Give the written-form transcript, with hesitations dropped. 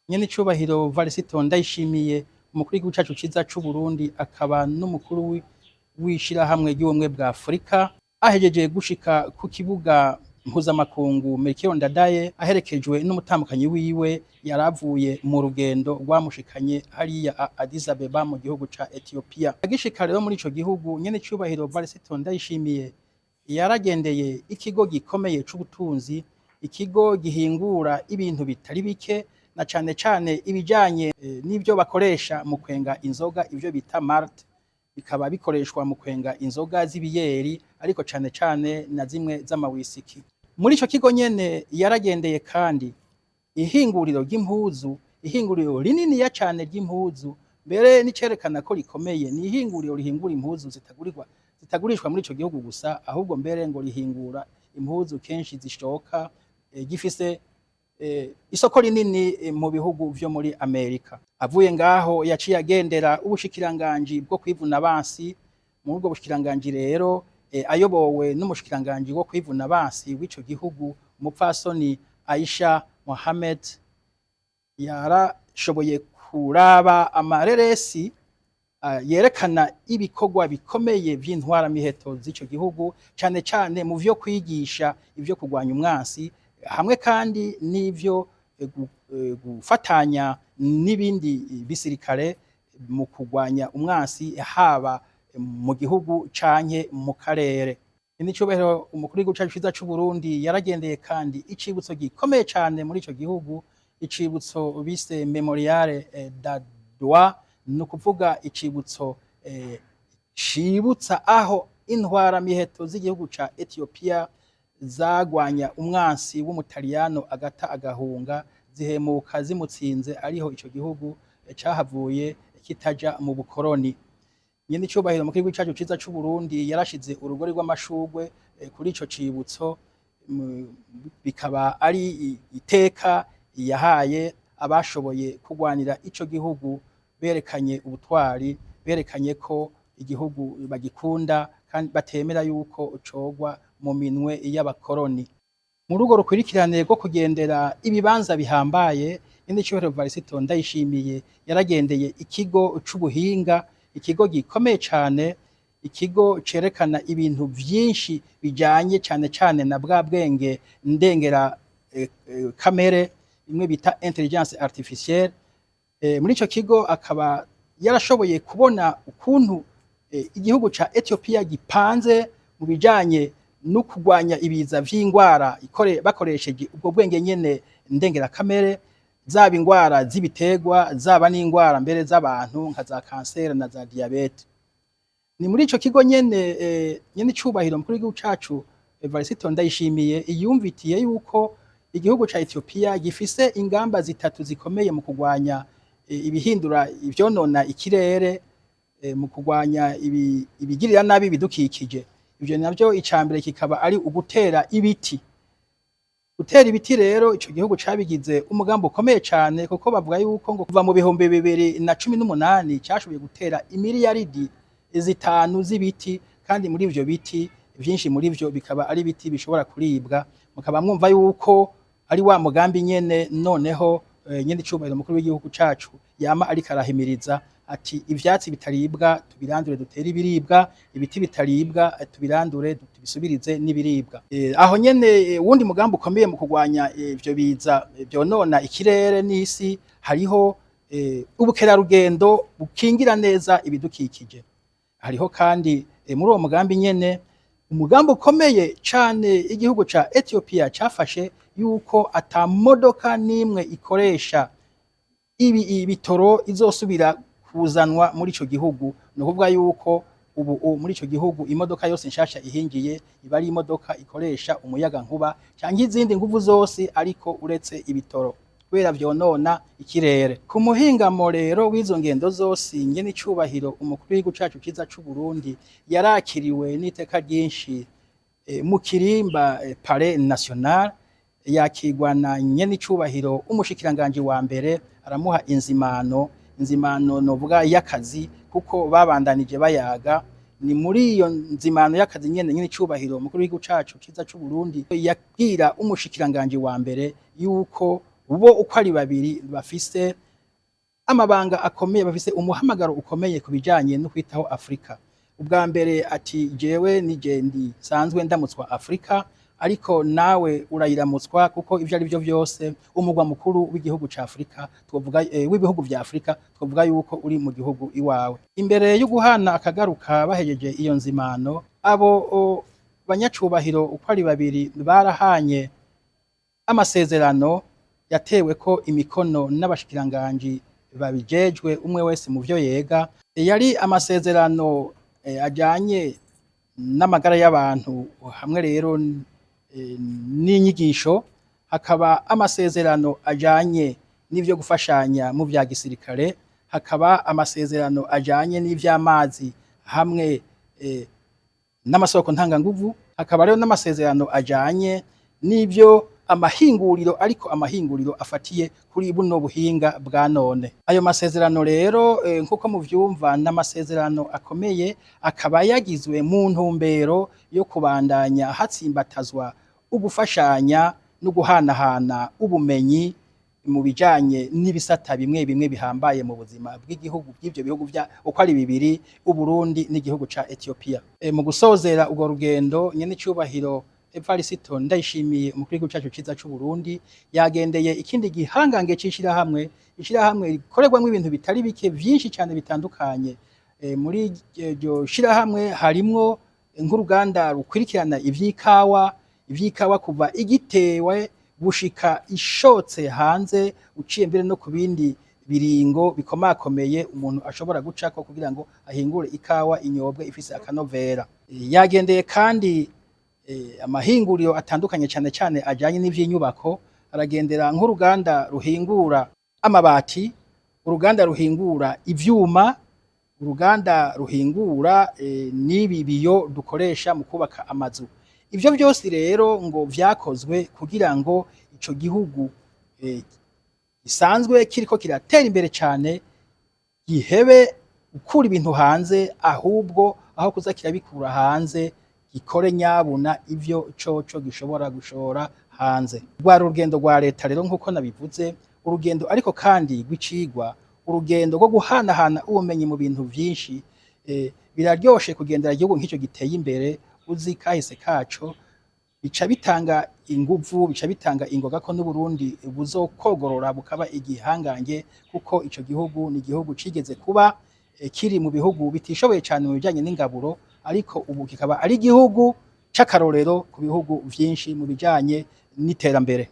Nyen'icubahiro Varisito Ndayishimiye, umukuru w'igihugu cacu ciza c'Uburundi, akaba n'umukuru w'ishirahamwe ry'ubumwe bwa Afurika, ahejeje gushika ku kibuga mpuzamakungu Melchior Ndadaye, aherekejwe n'umutambukanyi wiwe, yaravuye mu rugendo rwamushikanye hariya Addis Abeba mu gihugu ca Ethiopia. Agishika rero muri ico gihugu, nyen'icubahiro Varisito Ndayishimiye yaragendeye ikigo gikomeye c'ubutunzi, ikigo gihingura ibintu bitari bike, na cane cane ibijanye n'ivyo bakoresha mu kwenga inzoga, ivyo bita malt, bikaba bikoreshwa mu kwenga inzoga z'ibiyeri, ariko cane cane na zimwe z'amawisiki. Muri ico kigo nyene yaragendeye kandi ihinguriro ry'impuzu, ihinguriro rininiya cane ry'impuzu, mbere n'icerekana ko rikomeye ni ihinguriro rihingura impuzu zitagurirwa zitagurishwa muri ico gihugu gusa, ahubwo mbere ngo rihingura impuzu kenshi zishoka, gifise isoko rinini mu bihugu vyo muri Amerika. Avuye ngaho yaciye agendera ubushikiranganji bwo kwivuna abansi. Muri ubwo bushikiranganji rero, ayobowe n'umushikiranganji wo kwivuna abansi w'ico gihugu, umupfasoni Aisha Mohamed, yarashoboye kuraba amareresi yerekana ibikorwa bikomeye vy'intwaramiheto z'ico gihugu, cane cane mu vyo kwigisha ivyo kurwanya umwansi, hamwe kandi n'ivyo gufatanya n'ibindi bisirikare mu kurwanya umwansi, haba mu gihugu canke mu karere. N'icyubahiro umukuru w'igihugu cacu ciza c'Uburundi yaragendeye kandi icibutso gikomeye cane muri ico gihugu, icibutso bise Mémorial d'Adwa, ni ukuvuga icibutso cibutsa aho intwaramiheto z'igihugu ca Ethiopia zagwanya umwansi w'umutaliyano agata agahunga, zihemuka zimutsinze, ariho ico gihugu cahavuye kitaja mu bukoroni. Nyene icubahiro mu gihugu cacu ciza c'Uburundi yarashize urugori rw'amashurwe kuri ico cibutso, bikaba ari iteka yahaye abashoboye kurwanira ico gihugu, berekanye ubutwari, berekanye ko igihugu bagikunda kandi batemera yuko cogwa mu minwe y'abakoroni. Muri urwo rukurikirane rwo kugendera ibibanza bihambaye, nyene icubahiro Varisito Ndayishimiye yaragendeye ikigo c'ubuhinga, ikigo gikomeye cane, ikigo cerekana ibintu vyinshi bijanye cane cane na bwa bwenge ndengera kamere, imwe bita intelligence artificielle. Muri ico kigo akaba yarashoboye kubona ukuntu igihugu ca Ethiopia gipanze mu bijanye no kurwanya ibiza vy'ingwara bakoresheje ubwo bwenge nyene ndengera kamere, zaba ingwara z'ibiterwa, zaba n'ingwara mbere z'abantu nka za kanseri na za diabète. Ni muri ico kigo nyene nyene icubahiro mukuru w'igihugu cacu Evariste Ndayishimiye yumvitiye yuko igihugu ca Ethiopia gifise ingamba zitatu zikomeye mu kurwanya ibihindura ivyonona ikirere, mu kurwanya ibigirira nabi ibidukikije. Ivyo navyo, icambere kikaba ari ugutera ibiti. Gutera ibiti rero, ico gihugu cabigize umugambi ukomeye cane, kuko bavuga yuko ngo kuva mu 2018 cashoboye gutera imiliyaridi 5 z'ibiti, kandi muri ivyo biti vyinshi muri vyo bikaba ari ibiti bishobora kuribwa. Mukaba mwumva yuko ari wa mugambi nyene noneho nyene icubahiro mukuru w'igihugu cacu yama ariko arahimiriza ati: "Ivyatsi bitaribwa tubirandure, dutere ibiribwa, ibiti bitaribwa tubirandure, tubisubirize n'ibiribwa." Aho nyene wundi mugambi ukomeye mu kurwanya ivyo biza vyonona ikirere n'isi, hariho ubukerarugendo bukingira neza ibidukikije. Hariho kandi muri uwo mugambi nyene umugambi ukomeye cane igihugu ca Ethiopia cafashe, yuko ata modoka n'imwe ikoresha ibi ibitoro izosubira kuzanwa muri ico gihugu. Ni ukuvuga yuko ubu muri ico gihugu imodoka yose nshasha ihinjiye iba ari imodoka ikoresha umuyaga nkuba canke izindi nguvu zose, ariko uretse ibitoro, kubera vyonona ikirere. Ku muhingamo rero w'izo ngendo zose, nyene icubahiro umukuru w'igihugu cacu ciza c'u Burundi yarakiriwe n'iteka ryinshi mu Kirimba, Palais National, yakirwa na nyene icubahiro umushikiranganji wa mbere, aramuha inzimano, inzimano novuga y'akazi, kuko babandanije bayaga. Ni muri iyo nzimano y'akazi nyene nyene icubahiro umukuru w'igihugu cacu ciza c'u Burundi yabwira umushikiranganji wa mbere yuko Bo uko ari babiri bafise amabanga akomeye, bafise umuhamagaro ukomeye ku bijanye no kwitaho Afrika. Ubwa mbere ati: "Jewe nije ndi sanzwe ndamutswa Afrika, ariko nawe urayiramutswa, kuko ivyo ari vyo vyose umugwa mukuru w'igihugu ca Afrika twovuga, w'ibihugu vya Afrika twovuga yuko uri mu gihugu iwawe." Imbere yo guhana akagaruka, bahejeje iyo nzimano, abo banyacubahiro uko ari babiri barahanye amasezerano yateweko imikono n'abashikiranganji babijejwe, umwe wese mu vyo yega. Yari amasezerano ajanye n'amagara y'abantu hamwe rero n'inyigisho, hakaba amasezerano ajanye n'ivyo gufashanya mu vya gisirikare, hakaba amasezerano ajanye n'ivy'amazi hamwe n'amasoko ntanganguvu, hakaba rero n'amasezerano ajanye n'ivyo amahinguriro, ariko amahinguriro afatiye kuri buno buhinga bwa none. Ayo masezerano rero, nkuko muvyumva, n'amasezerano akomeye, akaba yagizwe mu ntumbero yo kubandanya hatsimbatazwa ugufashanya no guhanahana ubumenyi mu bijanye n'ibisata bimwe bimwe bihambaye mu buzima bw'igihugu, bw'ivyo bihugu vya uko ari bibiri, Uburundi n'igihugu ca Ethiopia. Mu gusozera urwo rugendo, nyene icubahiro Evariste Ndayishimiye, umukuru w'igihugu cacu ciza c'u Burundi, yagendeye ikindi gihangange c'ishirahamwe, ishirahamwe rikorerwamwo ibintu bitari bike vyinshi cane bitandukanye. Muri iryo shirahamwe harimwo nk'uruganda rukwirikirana ivy'ikawa kuva igitewe gushika ishotse hanze, uciye mbere no ku bindi biringo bikomakomeye umuntu ashobora gucako kugira ngo ahingure ikawa inyobwe ifise akanovera. Yagendeye kandi amahinguriro atandukanye, cane cane ajanye n'ivy'inyubako. Aragendera nk'uruganda ruhingura amabati, uruganda ruhingura ivyuma, uruganda ruhingura n'ibi biyo dukoresha mu kubaka amazu. Ivyo vyose rero ngo vyakozwe kugira ngo ico gihugu gisanzwe kiriko kiratera imbere cane gihebe gukura ibintu hanze, ahubwo aho kuza kirabikura hanze gikore nyabuna ivyo coco gishobora gushora hanze. Rwari urugendo rwa leta rero, nkuko nabivuze, urugendo ariko kandi rw'icigwa, urugendo rwo guhanahana ubumenyi mu bintu vyinshi. Biraryoshe kugendera igihugu nk'ico giteye imbere, uzi kahise kaco, bica bitanga inguvu, bica bitanga ingoga ko n'Uburundi buzokogorora bukaba igihangange, kuko ico gihugu ni igihugu cigeze kuba kiri mu bihugu bitishoboye cane mu bijanye n'ingaburo, ariko ubu kikaba ari igihugu c'akarorero ku bihugu vyinshi mu bijanye n'iterambere.